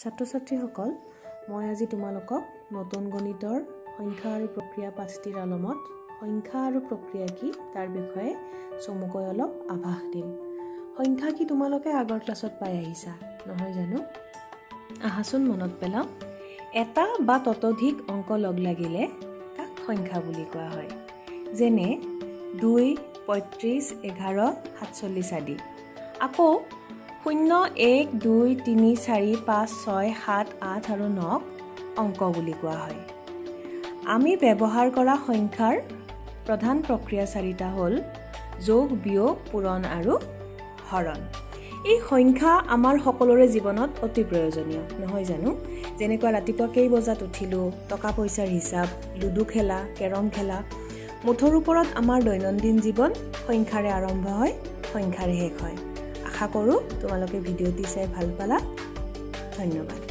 ছাত্ৰ ছাত্ৰীসকল, মই আজি তোমালোকক নতুন গণিতৰ সংখ্যা আৰু প্ৰক্ৰিয়া পাঠটিৰ আলমত সংখ্যা আৰু প্ৰক্ৰিয়া কি তাৰ বিষয়ে চমুকৈ অলপ আভাস দিম। সংখ্যা কি তোমালোকে আগৰ ক্লাছত পাই আহিছা, নহয় জানো? আহাচোন মনত পেলাওঁ। এটা বা ততোধিক অংক লগ লাগিলে তাক সংখ্যা বুলি কোৱা হয়, যেনে 2, 35, 11, 47 আদি। আকৌ 0, 1, 2, 3, 4, 5, 6, 7, 8 আৰু 9ক অংক বুলি কোৱা হয়। আমি ব্যৱহাৰ কৰা সংখ্যাৰ প্ৰধান প্ৰক্ৰিয়া চাৰিটা হ'ল যোগ, বিয়োগ, পূৰণ আৰু হৰণ। এই সংখ্যা আমাৰ সকলোৰে জীৱনত অতি প্ৰয়োজনীয়, নহয় জানো? যেনেকুৱা ৰাতিপুৱা কেই বজাত উঠিলোঁ, টকা পইচাৰ হিচাপ, লুডু খেলা, কেৰম খেলা, মুঠৰ ওপৰত আমাৰ দৈনন্দিন জীৱন সংখ্যাৰে আৰম্ভ হয়, সংখ্যাৰে শেষ হয়। আশা কৰোঁ তোমালোকে ভিডিঅ'টি চাই ভাল পালা। ধন্যবাদ।